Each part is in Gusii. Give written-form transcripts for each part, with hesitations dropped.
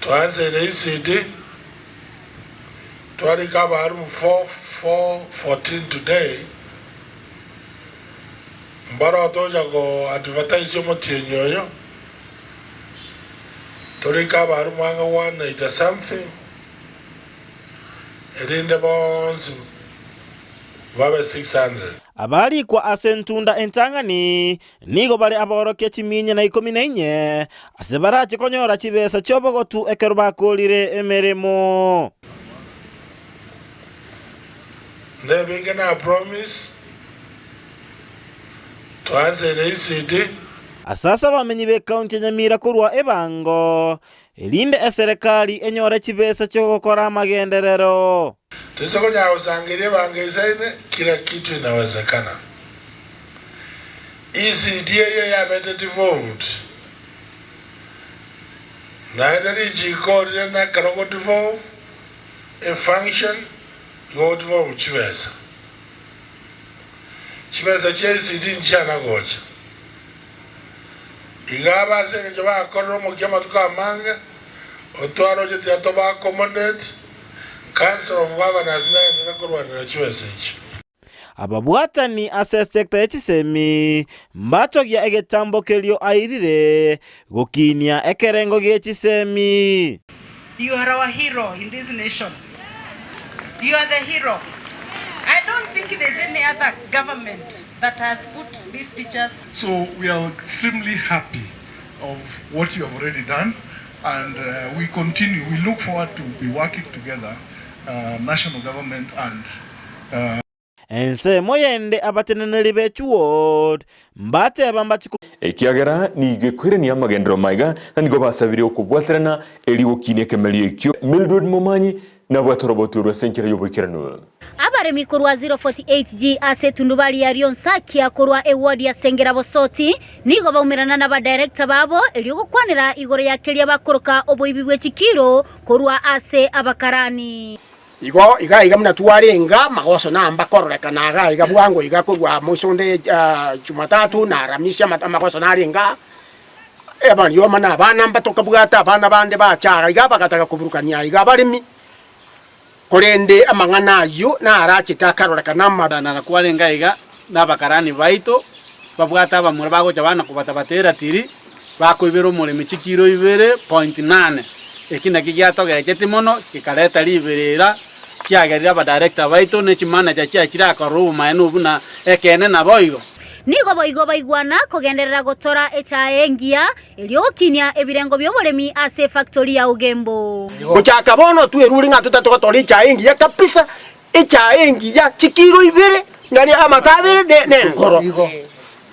Twanseire ECD, twarika abaalimu 414 today, mbaro tocha ko advertise omotienyi oyo, torike abaalimu ang'e 180 something, erinde bonsi babe 600. Abarikwa ase entunda entang'ani Nigo bare aborokia chiminya na ikomi na inye, ase barache konyora chibesa chi'obogotu ekero bakoorire emeremo. Nebinge na promise twanseire ECD. Ase ase abamenyi b'ekaunti ya Nyamira korwa ebango, erinde eserekari enyore chibesa chi'ogokora amagenderero. Toise konyara gosangereria ebango eisaine, kila kitu inawezekana. ECD eye yabete devolved, naende richiko rire nekero go devolve a function igo go devolve chibesa. Chibesa chia ECD nchiana gocha. Iga aba ase engencho bakorire omokia amatuko amange, otwaroche tiga toba accommodate, Council of Governors nagenderere korwanera chibesa echio. Ababwatani ase esecta ye chisemi mbatogia egetambo kerio airire gokinia ekerengo gie chisemi. You are our hero in this nation. You are the hero. I don't think there's any other government that has put these teachers. So we are extremely happy of what you have already done and uh, we continue, we look forward to be working together, uh, national government and uh, Ensemo yende abateneneri be chiward mbateba mbachi. Ekiagera nigo ekoirania amagenderero maiga, na nigo basabire okobwaterana erio gokinia ekemerio ekio. Mildred Momanyi nabwate oroboti orwo ase enchera y'oboikeranu. Abaremi korwa 048G ase etundubari ya Rionsakia korwa eward ya Sengera Bosoti nigo baumerana nabadirector babo erio gokwanera igoro ya keria bakoroka oboibi bwe chikiro korwa ase abakarani. Igo iga iga buna twarenge amagoso namba kororekana iga iga bwango iga korwa moisonde Jumatatu na Aramisi amagoso narenge aa, abarioma na abana mbatokabwate abana bande bacha iga iga bagataka koburukania iga abaremi, korende amang'ana ayio narachete akarorekana amabe. Na kwarenge iga, na abakarani baito babwate abamura bagocha bana kobatabata eratiri, bakoibera omoremi chikiro ibere point nane. Eki nakio giatogecheti mono, gekareta riberera, kiagerire abadirector baito ne chimanager chiachire akorora obomaene obwo buna ekeene naboigo. Nigo boigo baigwana kogenderera gotora echae engiya, erio gokinia ebirengo bi'oboremi ase efactori ya Ogembo. Gochaka bono twerure ng'a totari togotora echae engiya kabisa, echae engiya chikiro ibere, nari amato abere ne nenkoro.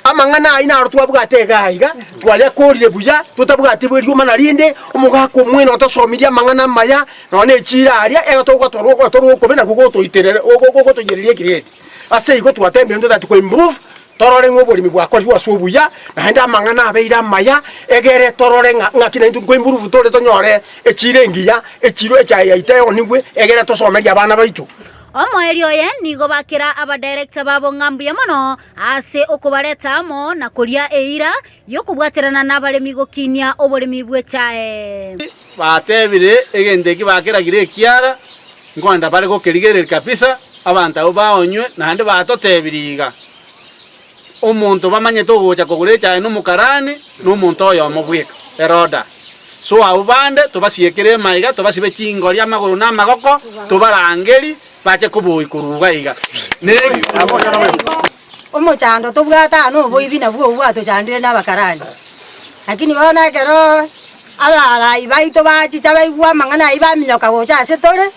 Amang'ana ayio naro twabwate iga aiga, twayakorire buya, totabwati bw'eriomana rinde, omogaka omwene otosomirie amang'ana amaya, nonya ne echiira aria, ero togotorwa ogotorwa okobe nakwo gotoiterera gotoiyereria egrade. Ase igo twatebire ntotagete ko improve, torore ng'a oboremi bwakorirwe ase obuya, naende amang'ana abeire amaya, egere torore ng'a ng'aki naintwe nko improve tore tonyore echiira engiya, echiro echae yaito eonigwe, egere tosomerie abana baito. Omoerio oye nigo bakera abadirector babo ng'a mbuya mono ase okobareta amo na koria eira y'okobwaterana nabaremi gokinia oboremi bw'echae. Batebire egento eki bakeragire ekiara, nkoenda bare gokerigereria kabisa, abanto abwo baonywe, naende batotebirie iga, Omonto bamanyete ogocha kogora echae nomokarani, nomonto oyomo bweka, Heroda. So abwo bande tobasiekere emaiga, tobasibe chingori amagoro na amagoko, tobarangeri bache koboyia korwa iga iga. Ne. Omochando tobwate aa noboibi nabwo obwo bwatochandire na abakarani. Lakini bono ekero abarai baito bachicha baigwa amang'ana ayio baminyoka gocha ase tore,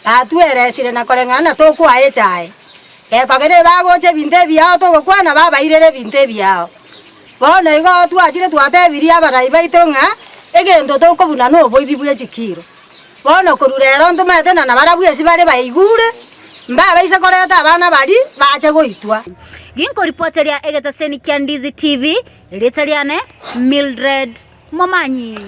batweresire na koreng'ana na tokwaa echae. Gekogera ebagocha ebinto ebiao togokwana babairere ebinto ebiao. Bono igo twachire twatebirie abarai baito ng'a egento tokobuna noboibi bwe chikiro. Bono korwa rero ntomaete na nabarabwo ase bare baigure, mbabaise koreta abana baria bache goitwa. Ginkoripoteria egetaseni kia Ndizi TV, erieta riane Mildred Momanyi.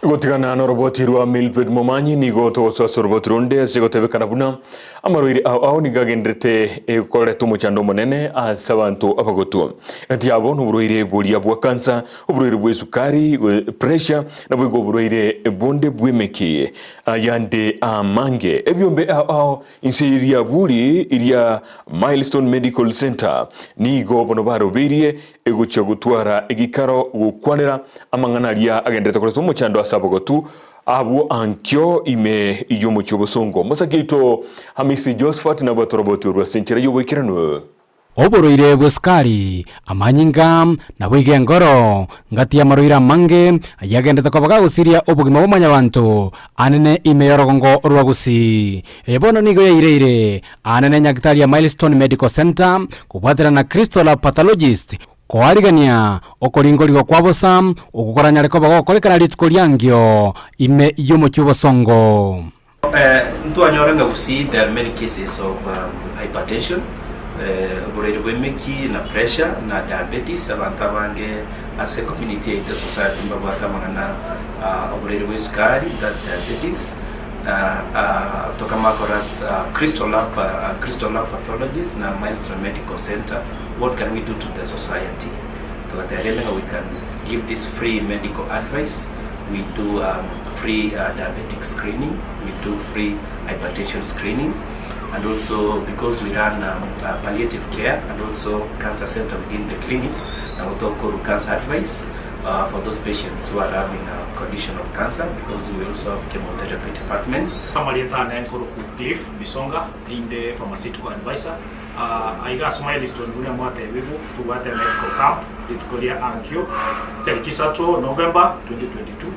Gotigana noroboti rwa Mildred Momanyi nigo togosoa ase oroboti ronde ase gotebekana buna. Amarwaire ao ao nigo agenderete koreta omochando omonene ase abanto abagotu. Gati yabo noborwaire boria bwa kansa, oborwaire bw'esukari, pressure, naboigo oborwaire bonde bw'emeki. Ayande amange. Ebiombe ao ao inse ye riaburi ria Milestone Medical Centre nigo bono barobeirie egochia gotwara egikaro gokwanera amang'ana aria agenderete koreta omochando ase abagotu Abwo ankio ime y'omochie obosongo. Omosake oito Hamisi Josphat nabwate oroboti orwo ase enchera y'oboikeranu. Oborwaire bw'esukari, amanyinga, naboigo engoro, ngati y'amarwaire amange ayio agendete koba gagosiria obogima bwa mwanyabanto anene ime y'orogongo rwa Gusii. Eye bono nigo yaireire anene nyagitari ya Milestone Medical Centre kobwaterana na Crystal Lab Pathologist Koarigania okoringorigwa kwa bosa, okwo koranyare koba gokorekana rituko ri'ankio ime y'omochie obosongo. Ntwanyora ng'a Gusii there are many cases of hypertension, oborwaire bwa emeki na pressure na diabetes, abanto abange ase community yaito society mbabwate amang'ana oborwaire bwa esukari that's diabetes na tokamanya korora as Crystal Lab, Crystal Lab Pathologist na Milestone Medical Centre. What can we do to the society? Togateba rende ng'a we can give this free medical advice, we do free diabetic screening, we do free hypertension screening and also because we run palliative care and also cancer center within the clinic, nabo tokorwa cancer advice for those patients who are having a condition of cancer because we also have chemotherapy department. Amarieta ane nkorokwa Cliff Bisonga, inde pharmaceutical advisor. Aiga ase Milestone buna mwatebigwe, tobwate medical camp rituko ria ankio tariki isato November 2022.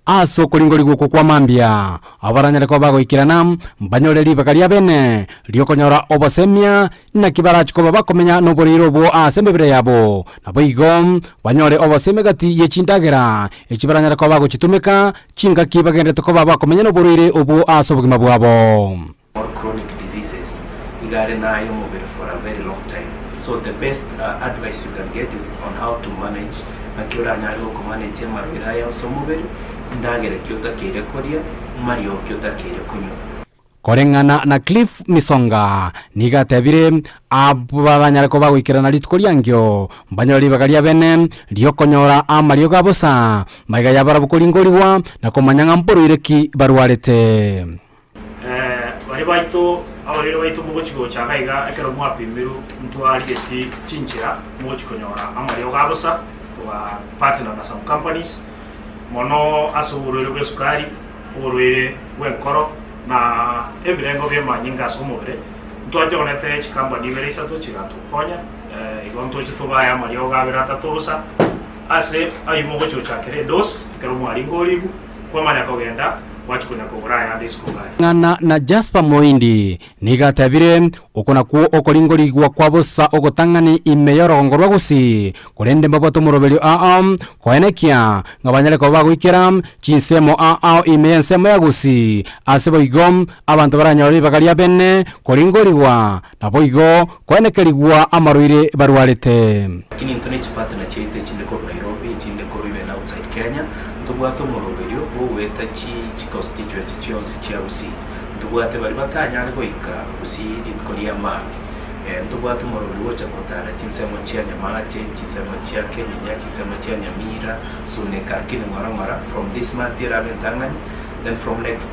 Ase okoringorigwa okwo kwa mambia, abaranyare koba bagoikerana, mbanyore ribaga ria bene ri'okonyora obosemia, naki barache koba bakomenya noboriri obwo ase emebere yabo, naboigo banyore obosemia gati ye chindagera echi baranyare koba bagochitumeka chingaki bagenderete koba bakomenya noborwaire obwo ase obogima bwabo. Or chronic diseases iga are naye omobere for a very long time so the best advice you can get is on how to manage naki oranyare goko manage amarwaire aya ase omobere endagera ki otakeire koria mariogo ki otakeire konywa. Koreng'ana na Cliff Misonga, nigo atebire, Abwo baranyare koba goikerana rituko riankio, mbanyore ribaga ria bene ri'okonyora amariogo a bosa, magega ya barabwo koringorigwa na komanya ng'a mborwaire ki barwarete. Baria baito, abarwaire baito mogochia gocha iga iga ekero mwapimirwe ntwarigeti chinchera mogochia konyora amariogo a bosa, toga partner na some companies, mono ase oborwaire bwa esukari, oborwaire bwa enkoro na ebirengo bia amanyinga ase omobere, ntwachionete chicompany ibere isato chigatokonya, igo ntoche tobae amariogo abere atato bosa, ase ayio mogochia gochakera edose ekero mwaringorigwe. Kwamanya kogenda, gwachia konya kogora ayande isiko gari. Ng'ana na Jasper Moindi nigo atebire, Oko nakwo okoringorigwa kwa bosa ogotang'ani ime y'orogongo rwa Gusii, korende mbabwate omoroberio ao koenekia ng'a banyare koba bagoikera chinsemo ao ime y'ensemo ya Gusii, ase boigo abanto baranyore ribaga ria bene koringorigwa naboigo koenekerigwa amarwaire barwarete. Lakini intwe ne chipartner chiaito echinde korwa Nairobi, echinde korwa even outside Kenya, ntobwate omoroberio bwogoeta chi chiconstituency chionsi chia Gusii. Ntobwate baria batanyare goika Gusii rituko ria maambia. Ntobwate omoroberio gocha gotara chinsemo chia Nyamache, chinsemo chia Kenyenya, chinsemo chia Nyamira, Suneka, lakini ng'ora ng'ora from this month erabe entang'ani, then from next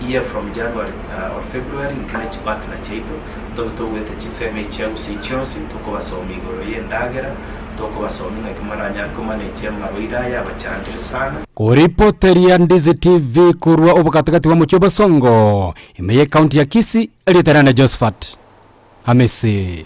year from January or February intwe ne chipartner chiaito ntobe togoeta chinsemo echi chia Gusii chionsi tokobasomia igoro y'endagera, tokobasomia ng'aki moranyare komanage amarwaire aya abachandire sana. Koripoteria Ndizi TV korwa obogatagati bw'omochie o Bosongo, ime y'ecounty ya Kisii, erieta riane Josephat Hamisi.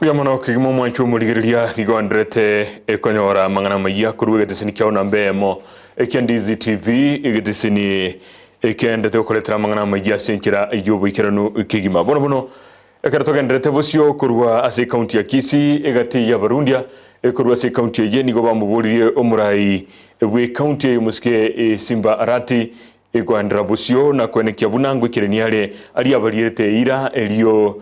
Mbuya mono kegima omwancho omorigereria nigo anderete ekonyora amang'ana amayia korwa egeteseni kiao namba eyemo ekia Ndizi TV egeteseni ekeendete gokoretera amang'ana amayia ase enchera y'oboikeranu kegima. Bono bono. Ekero togenderete bosio korwa ase ekaunti ya Kisii, egati y'Abarundia ekorwa ase ekaunti eye nigo bamoboririe omorai bw'ekaunti eye omosike Simba Arati ekoenderera bosio na koenekia buna ngoikerania are aria abarierete eira erio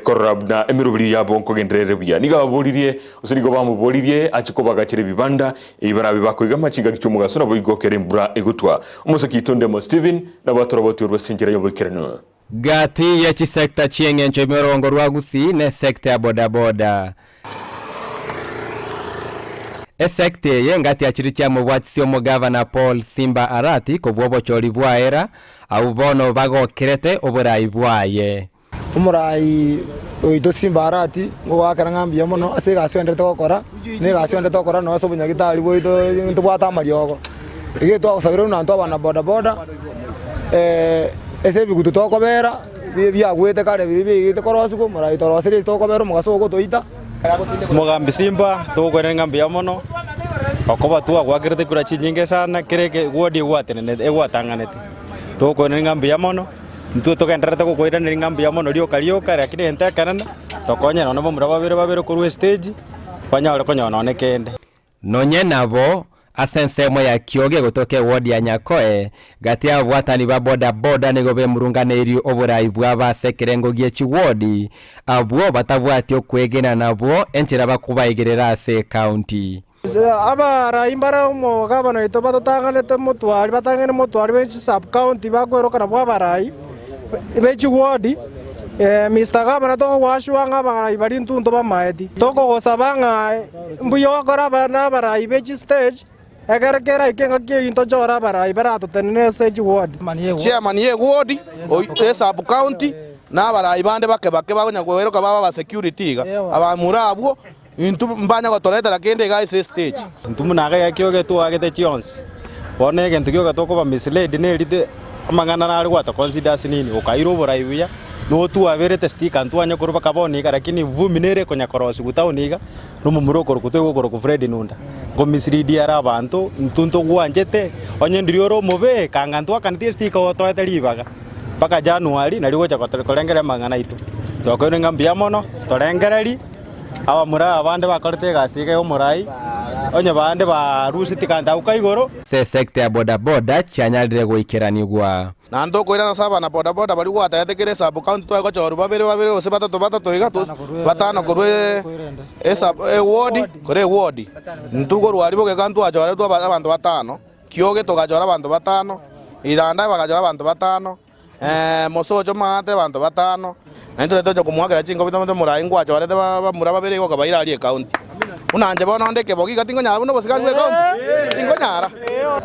korora buna emeroberio yabo nkogenderera ere buya. Nigo ababoririe, gose nigo bamoboririe ache kobagachera ebibanda ebi barabe bakoigama chingaki chi'omogaso naboigo kera embura egotwa. Omosike oito Ndemo Stephen nabo atorobotie orwe ase enchera y'oboikeranu. Gati ye chisecta chi'eng'encho ime orogongo rwa Gusii ne secta ya bodaboda. Esecta eye ngati achire chiamobwatisia omogavana Paul Simba Arati kobua obochori bwaera, abwo bono bagokerete oborai bwaye. Omorai oito Simba Arati ngogoakera ng'a mbuya mono ase egasi oenderete gokora, na egasi oenderete gokora nonya ase obonyagitari bwaito ntobwate amariogo. Iga twagosabire buna intwe abana bodaboda, ase ebigutu tokobera biagwete kare biria biaigete korosigwa omorai toroserie ase tokobera omogaso ogotoita. Omogambi Simba togokwanera ng'a mbuya mono, okoba twagwakerete kura chinyinge sana kera eke ward egwatenenete egwatang'anete. Togokwanera ng'a mbuya mono, intwe togendererete gokoiraneria ng'a mbuya mono rioka rioka lakini egento ekenene, tokonye nonye bomura babere babere korwa estage, banyare konyora nonye kende. Nonye nabo, ase ensemo ya Kioge gotoka ewodi ya Nyakoe, gati y'ababwatani ba boda boda nigo bemurunganeirie oborai bwabo ase ekerengo gie chiwodi, abwo batabwati okwegena nabwo enchera bakobaigerera ase ecounty. Abarai mbare omogabana oito batotang'anete motwari, batang'aine motwari be chisub county bakweroka nabwo abarai be chiwodi. Mister Gavana togogoashua ng'a abarai baria intwe ntobamaeti. Tokogosaba ng'a mbuya okore abana abarai be chistage, ekero keraike engaki eyio ntochore abarai baratotenene ase chiwodi. Chairman ye ward, ye sub county, na abarai bande bake bake bakonya koeroka baba aba security iga, abamura abwo intwe mbanya gotoretera kende iga ase estage. Intwe buna iga ekioge twagete chionsi, bono egento gioka tokoba misled nerite amang'ana nare gwato consider ase nini, okaira oborai buya, notwaberete sticker ntwanya korwa mpaka bono iga lakini vumbi nere ekonya korosigwa town iga, na omomura okorokwa toigo okorokwa Fred Nunda, nko mislead are abanto, intwe ntogwanchete, onye ndiria ore omobe, kanga ntwakanetie esticker otoete ribaga, mpaka January nario ogocha korengereria amang'ana aito. Twakoirwe ng'a mbuya mono, torengereria. Abamura abande bakorete egasi iga y'omorai, onye bande barusetie kantauka igoro. Ase esecta ya bodaboda chianyarire goikeranigwa. Naende tokoirana ase abana bodaboda baria gwataete kera esub county tware gochorwa babere babere gose batato batato iga batano korwa esub eward kore eward. Intwe korwa aria bogeka ntwachoretwe abanto batano, Kioge togachora abanto batano, Iranda bagachora abanto batano, Mosocho maate abanto batano, na intwe tocha komoakera chinkobi tomote moraai ngwachorete bamura babere igo okabaira aria ecounty. Buna inche bono onde ekebogi iga tinkonyara buna obosigari bwe ecounty, tinkonyara.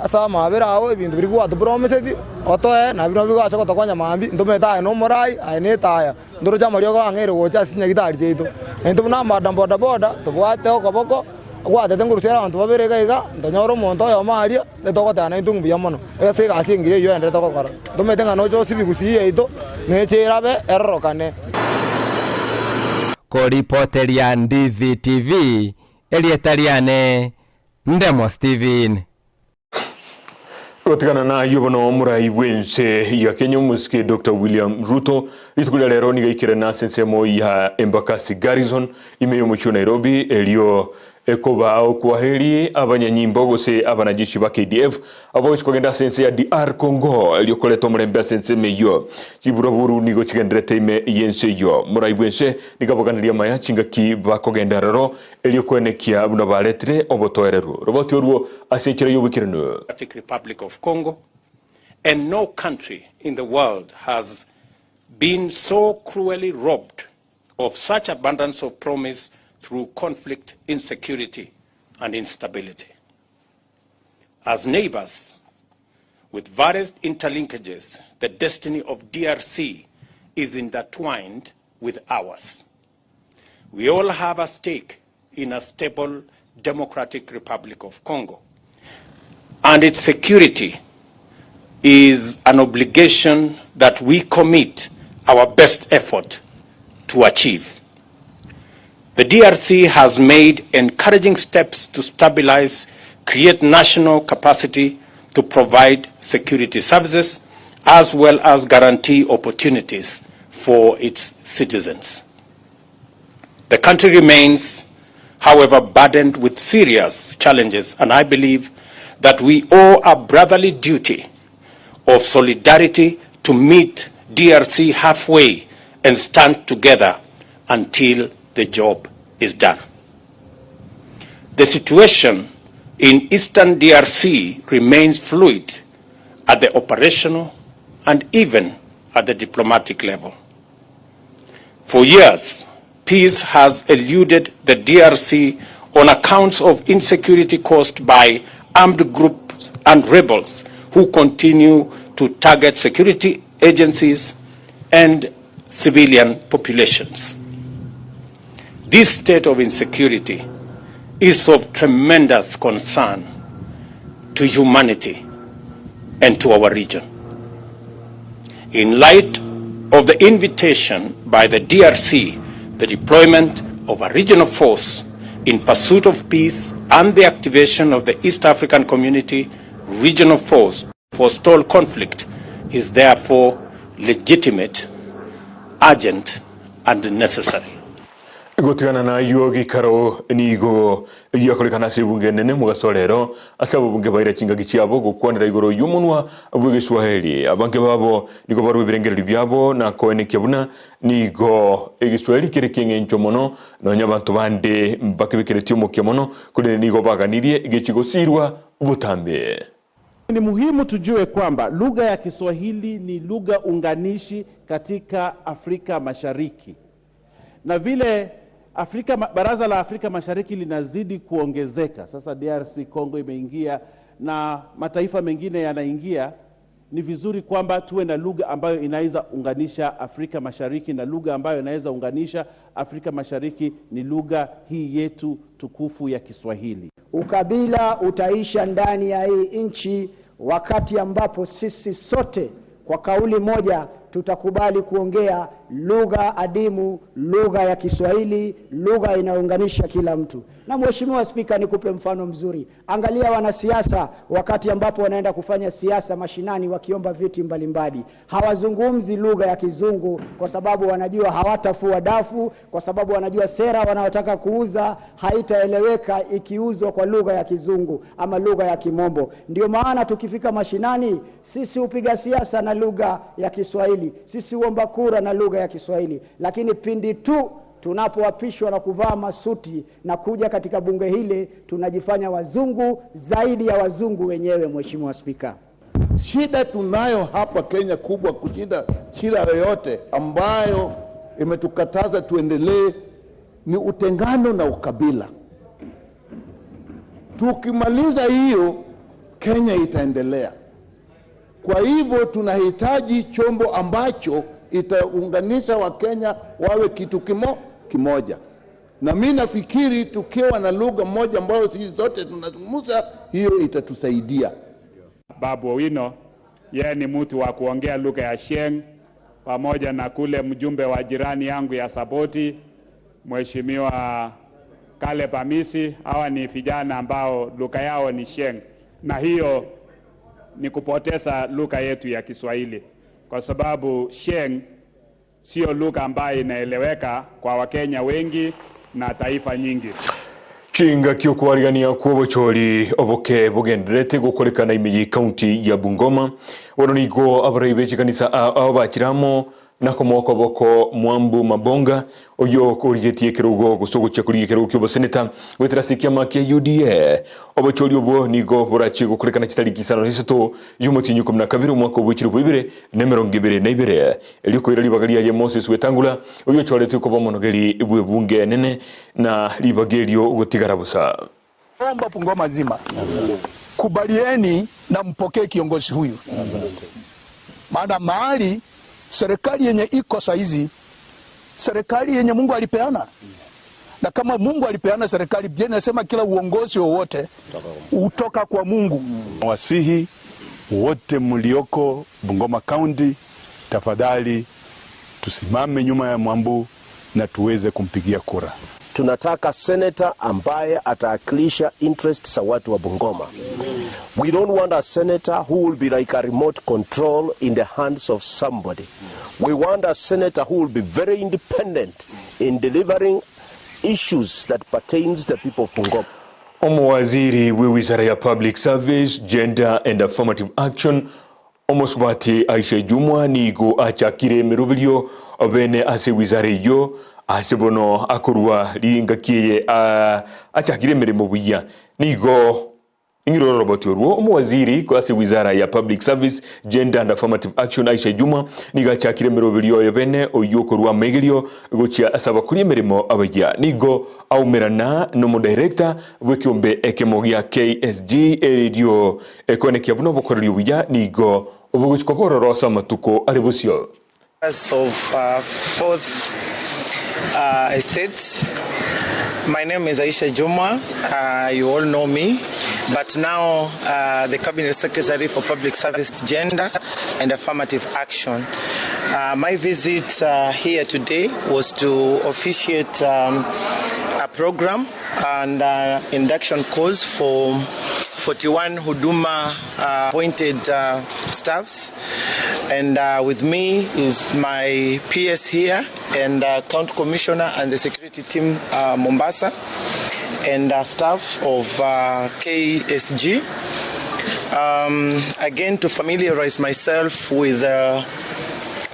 Ase amabera ao ebinto biria gwatopromiseti otoe, nabio nabio bigocha gotokonya mambia, ntomanyete aye nomorai, aye netaya, ntoroche amariogo ang'eire gocha ase chinyagitari chiaito. Naintwe buna amada bodaboda, tobwate okoboko, gwatete ngorusia abanto babere iga iga, ntonyore omonto oyomo aria. Togoteba naintwe mbuya mono ase egasi engiya eyio oenderete gokora. Ntomanyete ng'a noche osibie gusii yaito, neche erabe erorokane. Koripoteria Ndizi TV, erieta riane Ndemo Steven. Gotigana nayio bono omorai bw'ense ya Kenya omosike Doctor William Ruto rituko ria rero nigo aikerene ase ensemo ya Embakasi Garrison ime y'omochie o Nairobi erio Ekoba okwaheri abanyanyimbo gose abanajeshi ba KDF abagochi kogenda ase ense ya DR Congo erio koreta omorembe ase ensemo eyio. Chiburaburu nigo chigendererete ime y'ense eyio. Morai bw'ense nigo aboganerie amaya chingaki bakogenda aroro erio koenekia buna baretire obotoereru. Roboti orwo ase enchera y'oboikeranu. Democratic Republic of Congo and no country in the world has been so cruelly robbed of such abundance of promise through conflict, insecurity, and instability. As neighbors, with various interlinkages, the destiny of DRC is intertwined with ours. We all have a stake in a stable democratic Republic of Congo. And its security is an obligation that we commit our best effort to achieve. The DRC has made encouraging steps to stabilize, create national capacity to provide security services, as well as guarantee opportunities for its citizens. The country remains, however, burdened with serious challenges, and I believe that we owe a brotherly duty of solidarity to meet DRC halfway and stand together until the job is done. The situation in eastern DRC remains fluid at the operational and even at the diplomatic level. For years, peace has eluded the DRC on accounts of insecurity caused by armed groups and rebels who continue to target security agencies and civilian populations. This state of insecurity is of tremendous concern to humanity and to our region. In light of the invitation by the DRC, the deployment of a regional force in pursuit of peace and the activation of the East African Community Regional Force to forestall conflict is therefore legitimate, urgent and necessary. Gotigana nayio geikaro nigo giakorekana ase ebunge enene mogaso rero, ase ababunge baira chingaki chiabo gokwanera igoro y'omonwa bw'Egeswahili. Abange babo nigo barua ebirengererio biabo na koenekia buna nigo Egeswahili kere ki'eng'encho mono, nonya abanto bande mbakebekeretie omokia mono, korende nigo baganirie gechi gosiirwa botambe. Ni muhimu tujue kwamba lugha ya Kiswahili ni lugha unganishi katika Afrika Mashariki, na vile Afrika, Baraza la Afrika Mashariki linazidi kuongezeka sasa, DRC Congo imeingia na mataifa mengine yanaingia. Ni vizuri kwamba tuwe na lugha ambayo inaweza unganisha Afrika Mashariki, na lugha ambayo inaweza unganisha Afrika Mashariki ni lugha hii yetu tukufu ya Kiswahili. Ukabila utaisha ndani ya hii nchi wakati ambapo sisi sote kwa kauli moja tutakubali kuongea lugha adimu, lugha ya Kiswahili, lugha inayounganisha kila mtu. Na Mheshimiwa Spika, nikupe mfano mzuri. Angalia wanasiasa wakati ambapo wanaenda kufanya siasa mashinani, wakiomba viti mbalimbali, hawazungumzi lugha ya Kizungu kwa sababu wanajua hawatafua dafu, kwa sababu wanajua sera wanaotaka kuuza haitaeleweka ikiuzwa kwa lugha ya Kizungu ama lugha ya Kimombo. Ndio maana tukifika mashinani, sisi hupiga siasa na lugha ya Kiswahili, sisi huomba kura na lugha ya Kiswahili, lakini pindi tu tunapoapishwa na kuvaa masuti na kuja katika bunge hili tunajifanya wazungu zaidi ya wazungu wenyewe. Mheshimiwa Spika, shida tunayo hapa Kenya kubwa kushinda shida yoyote ambayo imetukataza tuendelee ni utengano na ukabila. Tukimaliza hiyo, Kenya itaendelea. Kwa hivyo tunahitaji chombo ambacho itaunganisha Wakenya wawe kitu kimo, kimoja. Na mi nafikiri tukiwa na lugha moja ambayo sisi zote tunazungumza, hiyo itatusaidia. Babu Owino yeye ni mtu wa kuongea lugha ya Sheng, pamoja na kule mjumbe wa jirani yangu ya Saboti Mheshimiwa Caleb Amisi. Hawa ni vijana ambao lugha yao ni Sheng, na hiyo ni kupoteza lugha yetu ya Kiswahili kwa sababu Sheng sio lugha ambayo inaeleweka kwa Wakenya wengi na taifa nyingi. Chingaki okwarigania kwa obochori oboke bogenderete gokorekana ime ye county ya Bungoma. Bono nigo abarai be chikanisa ao bachiramo na komoa koboko Mwambu Mabonga oyo origetie ekerogo gose ogochia korigia ekerogo kia oboseneta goetera ase ekiama kia UDA. Obochori obwo nigo borachie gokorekana chitariki isano na isato y'omotienyi ikomi na kabere omwaka obwa chilifu ibere na emerongo ebere na ibere. Erio koira ribaga riaye Moses Wetangula oyo ochoretwe koba omonogeri bw'ebunge enene na ribaga erio gotigara bosa. Omba Bungoma zima, kubalieni na mpokee kiongozi huyu, maana mahali serikali yenye iko saizi, serikali yenye Mungu alipeana, na kama Mungu alipeana serikali, Biblia inasema kila uongozi wowote utoka kwa Mungu. Wasihi wote mlioko Bungoma County, tafadhali tusimame nyuma ya Mwambu na tuweze kumpigia kura. Tunataka seneta ambaye ataakilisha interest za watu wa Bungoma. We don't want a senator who will be like a remote control in the hands of somebody. We want a senator who will be very independent in delivering issues that pertains the people of Bungoma. Omowaziri bw'ewizara ya Public Service, Gender and Affirmative Action, Omosubati Aisha Jumwa nigo achakire emeroberio bene ase ewizara eyio ase bono akorwa ringaki eye achakire emeremo buya. Nigo Ing'ire ororoboti orwo, omowaziri ase wizara ya Public Service, Gender and Affirmative Action Aisha Juma nigo achakire emeroberio oyo bene oyio okorwa amaigerio gochia ase abakori emeremo abayia. Nigo aumerana nomodirector bw'ekeombe ekemo gia KSG erio ekoenekia buna obokoreri obuya nigo bogochia koba ororo ase amatuko are bosio. Of fourth estate my name is Aisha Jumwa you all know me but now the cabinet secretary for public service gender and affirmative action my visit here today was to officiate a program and induction course for 41 Huduma appointed staffs and with me is my PS here and county commissioner and the security team Mombasa and staff of KSG um, again to familiarize myself with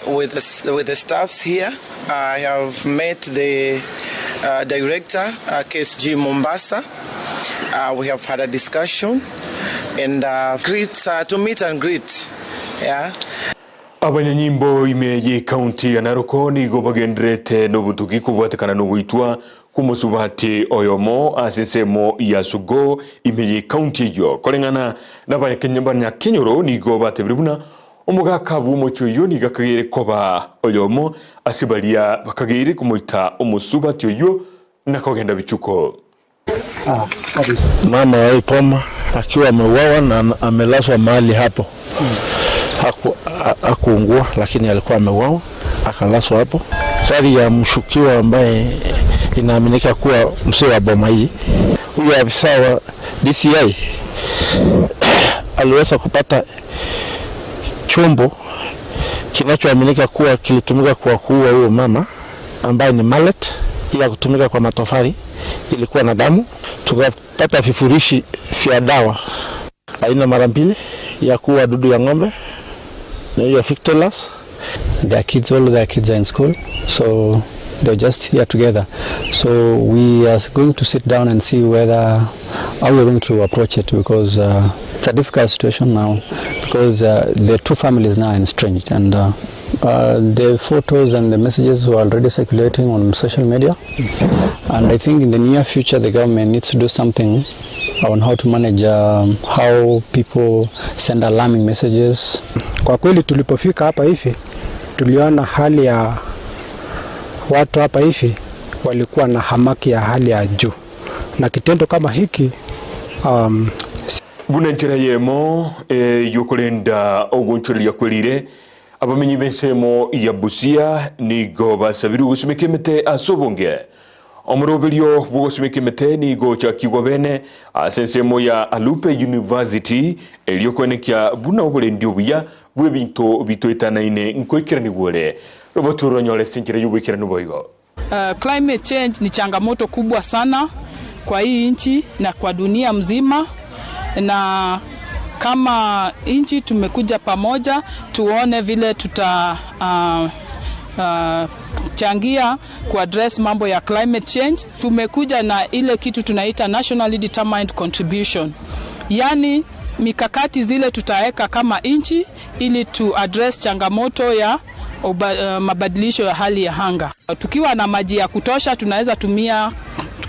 with the, with the staffs here I have met the uh, director uh, KSG Mombasa uh, we have had a discussion and uh, greet, uh, to meet and greet yeah. Abanyanyimbo ime y'ecounty ya Narok nigo bagendererete nobotugi kobwatekana nogoitwa kw'omosubati oyomo ase ensemo ya Sugo ime y'ecounty eyio. Koreng'ana nabanyakenyoro nigo batebire buna omogaka bw'omochie oyio nigo akageire koba oyomo ase baria bakageire komoita omosubati oyio na kogenda bichuko. Mama wa Ipoma akiwa ameuawa na amelazwa mahali hapo. Hakuungua, lakini alikuwa ameuawa akalazwa hapo. Gari ya mshukiwa ambaye inaaminika kuwa mzee wa boma hii, huyu afisa wa DCI aliweza kupata chombo kinachoaminika kuwa kilitumika kwa kuua huyo mama ambaye ni mallet ya kutumika kwa matofali, ilikuwa na damu. Tukapata vifurishi vya dawa aina mara mbili ya kuua dudu ya ng'ombe na hiyo Victolas. Their kids, all their kids are in school, so they're just here together. So we are going to sit down and see whether how we're going to approach it because it's a difficult situation now because the two families now are estranged and the photos and the messages were already circulating on social media, and I think in the near future the government needs to do something on how to manage how people send alarming messages. Kwa kweli tulipofika hapa hivi tuliona hali ya watu hapa hivi walikuwa na hamaki ya hali ya juu, na kitendo kama hiki Buna enchera yemo yokorenda ogonchoreria kwerire abamenyi b'ensemo ya Busia nigo basabirwe gosimeka emete ase obonge. Omoroberio bw'ogosimeka emete nigo chakigwa bene ase ensemo ya Alupe University erio kwenekia buna oborendi obuya bw'ebinto bitoetanaine nkoikeraniwa ore roboto ronyore ase enchera y'oboikeranu boigo. Climate change ni changamoto kubwa sana kwa hii nchi na kwa dunia mzima, na kama nchi tumekuja pamoja tuone vile tuta changia kuaddress mambo ya climate change. Tumekuja na ile kitu tunaita nationally determined contribution, yani mikakati zile tutaweka kama nchi ili tu address changamoto ya mabadilisho ya hali ya anga. Tukiwa na maji ya kutosha, tunaweza tumia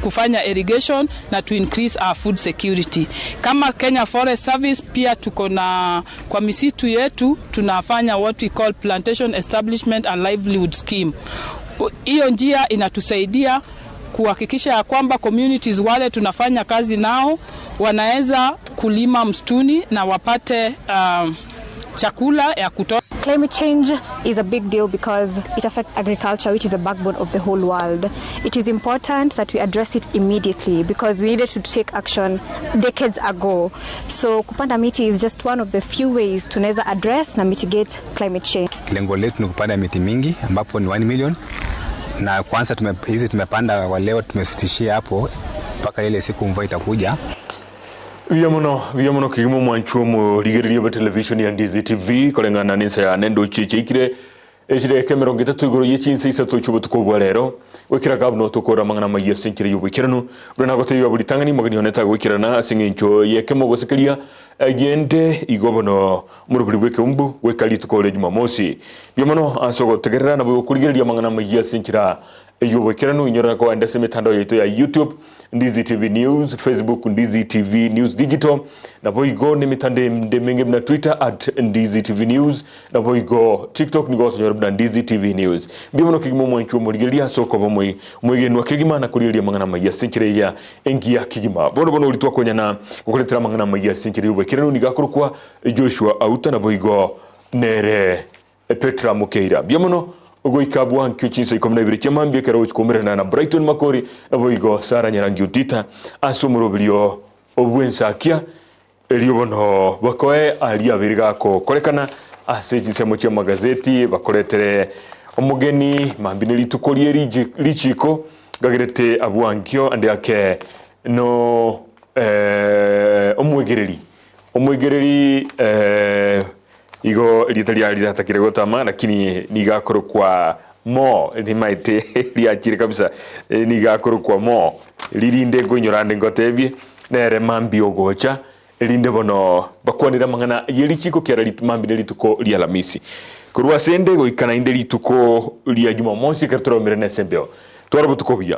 kufanya irrigation na to increase our food security. Kama Kenya Forest Service pia tuko na kwa misitu yetu tunafanya what we call plantation establishment and livelihood scheme. Hiyo njia inatusaidia kuhakikisha ya kwamba communities wale tunafanya kazi nao wanaweza kulima msituni na wapate chakula ya kutosha. Climate change is a big deal because it affects agriculture, which is the backbone of the whole world. It is important that we address it immediately because we needed to take action decades ago. So kupanda miti is just one of the few ways tunaweza address na mitigate climate change. Lengo letu ni kupanda miti mingi ambapo ni 1 million na kwanza tume, hizi tumepanda kwa leo tumesitishia hapo mpaka ile siku mvua itakuja. Buya mono, buya mono kegima omwanchwa omorigereria bwa television ya Ndizi TV koreng'ana nensa yane ndoche echaikire echidakika emerongo etato igoro ye chinsa isato chi'obotuko bwa rero goikera gabu notokora amang'ana amayia ase enchera y'oboikeranu buna nagotebia buri tang'ani omogeni one tagoikerana ase eng'encho y'ekemo gose keria egende igo bono omorobori bw'ekeumbu goika rituko ria Jumamosi. Buya mono ase ogotegerera nabo gokorigereria amang'ana amayia ase enchera Ey'oboikeranu inyora koenda ase emetandao yaito ya YouTube, Ndizi TV News, Facebook, Ndizi TV News Digital, naboigo nemetandao ende emenge buna Twitter at Ndizi TV News, naboigo TikTok nigo gotonyora buna Ndizi TV News. Mbuya mono kegima omwanchwa omorigereria ase okoba omoi omwegenwa kegima na korigereria amang'ana amaya ase enchera eya engiya kegima. Bono bono oria twakonyana gokoretera amang'ana amaya ase enchera y'oboikeranu nigo akorokwa Joshua Auta naboigo nere Petra Mukeira. Mbuya mono goika bwankio chinsa ikomi na ibere chia mambia ekero ogochia koumerana na Brighton Makori naboigo Sarah Nyarangi Ontita ase omoroberio bw'ensakia erio bono bakoe aria abere gakokorekana ase chinsemo chi'amagazeti bakoretere omogeni mambia ne rituko rie richiko gagerete abwankio ande ake no omwegereri omwegereri Igo erieta riaye riratakire gotama, lakini nigo akorokwa Mo, nimaete riachire kabisa, nigo akorokwa Mo, ririnde nkoinyora ande ngotebie, nere mambia ogocha, erinde bono bakwanere amang'ana ye richiko kiara rit mambia ne rituko ria Alamisi. Korwa ase ende goika naende rituko ria Jumamosi ekero toraumere nese embeo. Twara obotuko obuya.